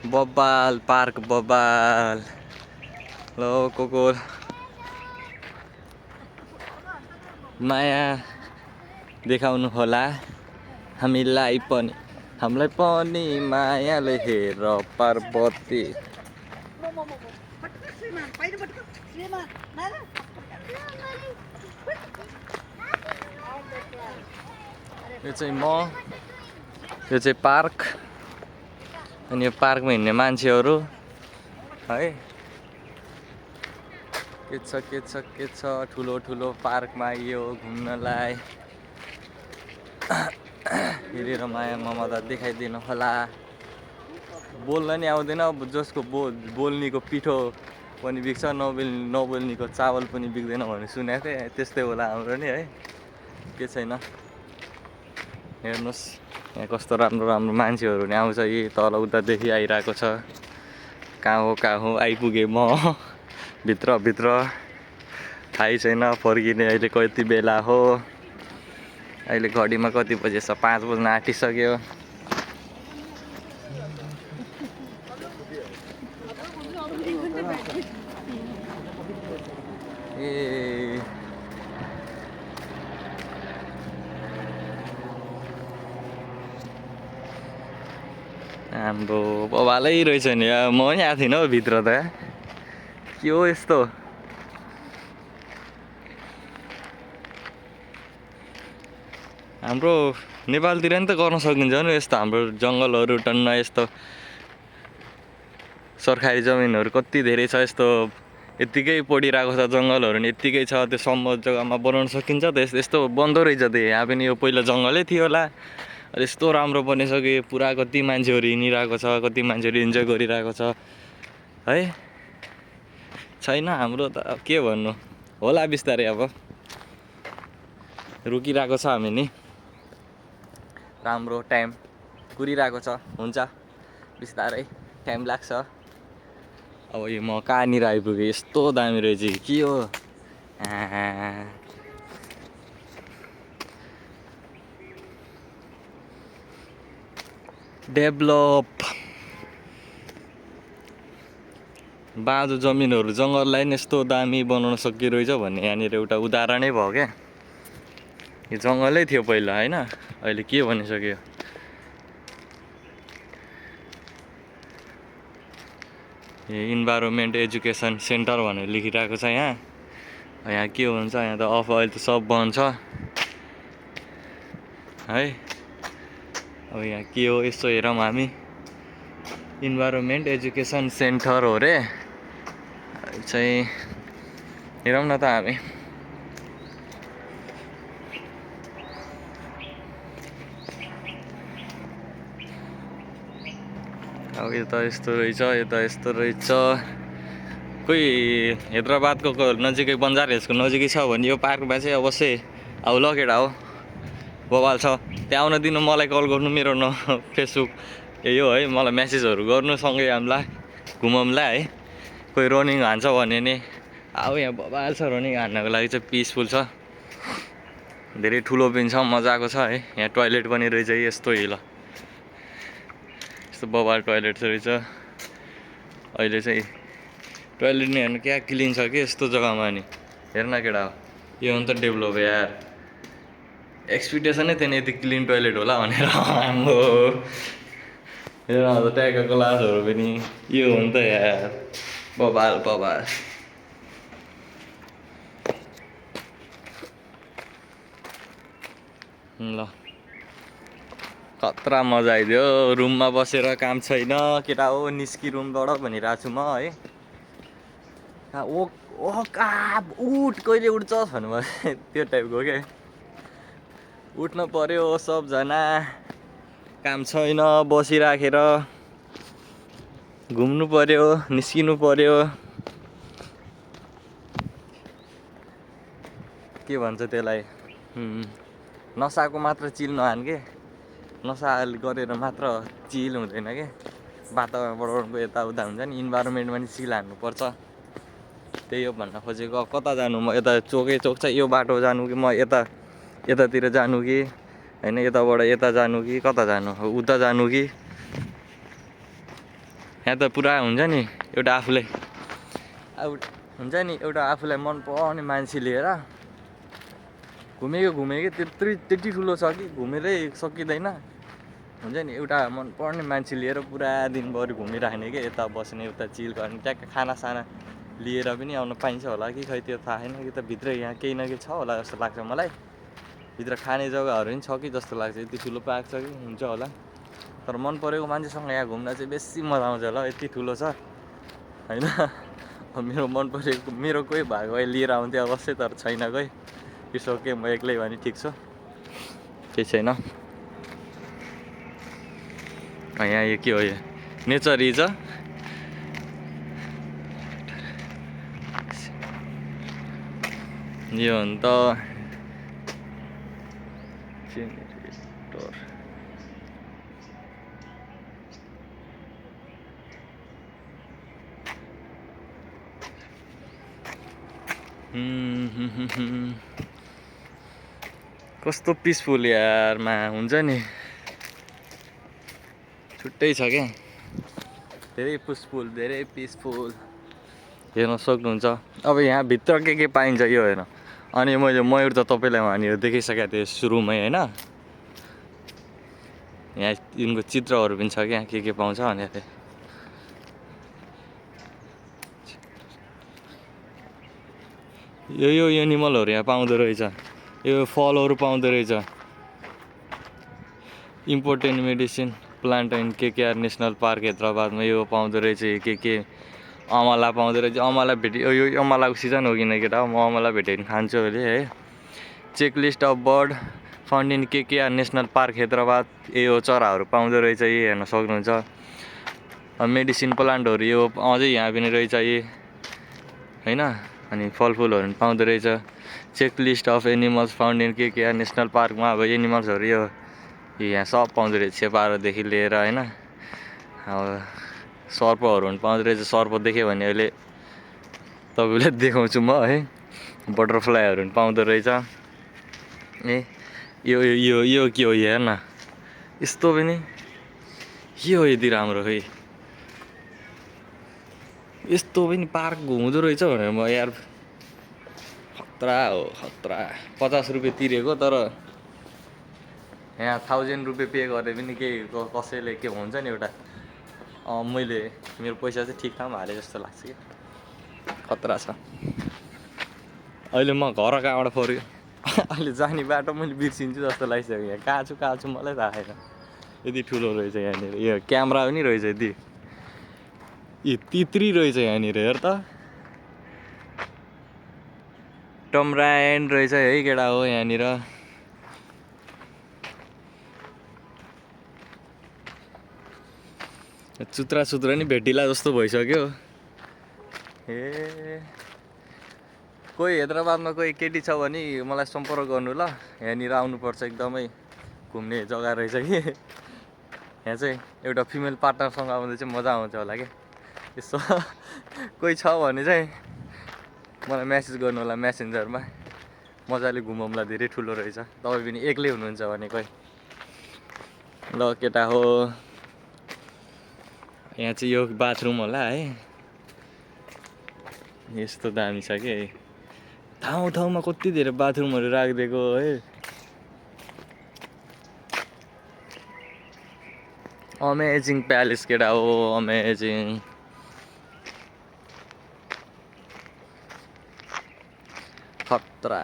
बब्बाल park बब्बाल ल को माया देखाउनु होला हामीलाई पनि मायाले हेर पार्वती यो चाहिँ पार्क अनि यो पार्कमा हिँड्ने मान्छेहरू है के छ ठुलो पार्कमा आइयो घुम्नलाई हेरेर माया ममता देखाइदिनु होला बोल्न नि आउँदैन जसको बोल्नेको पिठो पनि बिग्छ नबोल्नेको चावल पनि बिग्दैन भन्ने सुनेको थिएँ त्यस्तै होला हाम्रो नि है के छैन हेर्नुहोस् यहाँ कस्तो राम्रो मान्छेहरू नि आउँछ यी तल उतादेखि आइरहेको छ कहाँ हो आइपुगेँ म भित्र थाहै छैन फर्किने अहिले कति बेला हो अहिले घडीमा कति बजेछ 5 बज्न आँटिसक्यो ए हाम्रो बबालै रहेछ नि म पनि आएको थिइनँ हौ भित्र त के हो यस्तो हाम्रो नेपालतिर नि त गर्न सकिन्छ नि यस्तो हाम्रो जङ्गलहरू टन्न यस्तो सरकारी जमिनहरू कति धेरै छ यस्तो यत्तिकै पडिरहेको छ जङ्गलहरू नि यत्तिकै छ त्यो सम्म जग्गामा बनाउन सकिन्छ त यस्तो बन्दो रहेछ त यहाँ पनि यो पहिला जङ्गलै थियो होला यस्तो राम्रो बनिसक्यो पुरा कति मान्छेहरू हिँडिरहेको छ कति मान्छेहरू इन्जोय गरिरहेको छ है छैन हाम्रो त के भन्नु होला बिस्तारै अब रोकिरहेको छ हामी नि राम्रो टाइम कुरिरहेको छ हुन्छ बिस्तारै टाइम लाग्छ अब यो म कहाँनिर आइपुगेँ यस्तो दामी रहेछ के हो डेभलप बाँझो जमिनहरू जङ्गललाई नि यस्तो दामी बनाउन सकिरहेछ भन्ने यहाँनिर एउटा उदाहरणै भयो क्या यो जङ्गलै थियो पहिला होइन अहिले के भनिसक्यो इन्भाइरोमेन्ट एजुकेसन सेन्टर भनेर लेखिरहेको छ यहाँ के हुन्छ यहाँ त अहिले त सब बन्द छ है अब यहाँ के हो यसो हेरौँ हामी इन्भाइरोमेन्ट एजुकेसन सेन्टर हो रे चाहिँ हेरौँ न त हामी अब यता यस्तो रहेछ कोही हैदराबादको नजिकै बन्जार हिल्सको नजिकै छ भने यो पार्कमा चाहिँ अवश्य आऊ ल केटा हो बवाल छ त्यहाँ आउन दिनु मलाई कल गर्नु मेरो फेसबुक यो है मलाई मेसेजहरू गर्नु सँगै हामीलाई घुमौँला है कोही रनिङ हान्छ भने नि अब यहाँ बवाल छ रनिङ हान्नको लागि चाहिँ पिसफुल छ धेरै ठुलो पनि छ मजाको छ है यहाँ टोयलेट पनि रहेछ यस्तो हिल यस्तो बवाल टोयलेट रहेछ अहिले चाहिँ टोयलेट नि हेर्नु क्या क्लिन छ कि यस्तो जग्गामा नि हेर्न केटा हो यो अन्त डेभलप यार एक्सपेक्टेसनै थिएन यति क्लिन टोयलेट होला भनेर हाम्रो हेर अब ट्यागको क्लासहरू पनि यो हो नि त यार बवाल ल खतरा मजा आइदियो रुममा बसेर काम छैन केटा हो निस्कि रुमबाट भनिरहेको छु म है उठ कहिले उठ्छस् भन्नुभयो त्यो टाइपको क्या उठ्नु पर्यो सबजना काम छैन बसिराखेर घुम्नु पर्यो निस्किनु पर्यो के भन्छ त्यसलाई नसाको मात्र चिल नहान के नसा गरेर मात्र चिल हुँदैन के वातावरणको यताउता हुन्छ नि इन्भाइरोमेन्टमा नि चिल हान्नुपर्छ त्यही हो भन्न खोजेको कता जानु म यता चोक छ यो बाटो जानु कि म यतातिर जानु कि होइन यताबाट यता जानु कि कता जानु उता जानु कि यहाँ त पुरा हुन्छ नि एउटा आफूलाई हुन्छ नि एउटा आफूलाई मनपर्ने मान्छे लिएर घुमेको त्यति ठुलो छ कि घुमेरै सकिँदैन। हुन्छ नि एउटा मनपर्ने मान्छे लिएर पुरा दिनभरि घुमिराख्ने कि यता बस्ने उता चिल गर्ने ट्याक्क खानासाना लिएर पनि आउन पाइन्छ होला कि खै त्यो थाहा छैन कि त भित्र यहाँ केही न केही छ होला जस्तो लाग्छ मलाई। भित्र खाने जग्गाहरू पनि छ कि जस्तो लाग्छ यति ठुलो पार्क छ कि हुन्छ होला। तर मन परेको मान्छेसँग यहाँ घुम्न चाहिँ बेसी मजा आउँछ होला यति ठुलो छ होइन। मेरो मन परेको मेरो कोही भएको भए लिएर आउँथेँ अवश्य तर छैन कोही। इट्स ओके म एक्लै भने ठिक छ केही छैन। यहाँ यो के हो यो नेचर रिज यो अन्त जेनेरेटर कस्तो पिसफुल यारमा हुन्छ नि छुट्टै छ क्या धेरै पिसफुल हेर्न सक्नुहुन्छ। अब यहाँ भित्र के पाइन्छ यो हेर्न। अनि मैले मयूर त तपाईँलाई वहाँनिर देखाइसकेको थिएँ सुरुमै होइन। यहाँ यिनको चित्रहरू पनि छ क्या के पाउँछ भनेर। यो एनिमलहरू यहाँ पाउँदो रहेछ। यो फलहरू पाउँदो रहेछ। Important medicine plant and KKR national park हैदराबादमा यो पाउँदो रहेछ। के अमला पाउँदो रहेछ। अमला भेट्यो यो अमलाको सिजन हो किन केटा म अमला भेटेँ भने खान्छु अहिले है। Checklist of bird found in KKR national park Hyderabad यो चराहरू पाउँदो रहेछ। यी हेर्न सक्नुहुन्छ। मेडिसिन प्लान्टहरू यो अझै यहाँ पनि रहेछ यी होइन। अनि फलफुलहरू पनि पाउँदो रहेछ। Checklist of animals found in KKR national पार्कमा अब एनिमल्सहरू यो यहाँ सब पाउँदो रहेछ। छेपारोदेखि लिएर होइन अब सर्पहरू पनि पाउँदो रहेछ। सर्प देख्यो भने अहिले तपाईँलाई देखाउँछु म है। बटरफ्लाईहरू पनि पाउँदो रहेछ। ए यो के हो हेर्न यस्तो पनि के हो यति राम्रो खै यस्तो पनि पार्क हुँदो रहेछ भनेर म यार खतरा हो खतरा। 50 रुपियाँ तिरेको तर यहाँ 1000 रुपियाँ पे गरे पनि केही कसैले के हुन्छ नि एउटा मैले मेरो पैसा चाहिँ ठिक ठाउँमा हालेँ जस्तो लाग्छ कि खतरा छ। अहिले म घर कहाँबाट पऱ्यो अहिले जाने बाटो मैले बिर्सिन्छु जस्तो लागिसक्यो। यहाँ कहाँ छु मलाई थाहा छैन। यति ठुलो रहेछ यहाँनिर। यो क्यामेरा पनि रहेछ यति तित्री रहेछ यहाँनिर हेर त। टमरायन रहेछ है केटा हो यहाँनिर। चुत्रा नि भेटिला जस्तो भइसक्यो। ए कोही हैदराबादमा कोही केटी छ भने मलाई सम्पर्क गर्नु ल। यहाँनिर आउनुपर्छ एकदमै घुम्ने जग्गा रहेछ कि। यहाँ चाहिँ एउटा फिमेल पार्टनरसँग आउँदा चाहिँ मजा आउँछ होला क्या। यसो कोही छ भने चाहिँ मलाई म्यासेज गर्नु होला मेसेन्जरमा। मजाले घुमौँला धेरै ठुलो रहेछ। तपाईँ पनि एक्लै हुनुहुन्छ भने कोही ल केटा हो। यहाँ चाहिँ यो बाथरुम होला है। यस्तो दामी छ कि ठाउँमा कति धेरै बाथरुमहरू राखिदिएको है। अमेजिङ प्यालेस केटा हो अमेजिङ। खतरा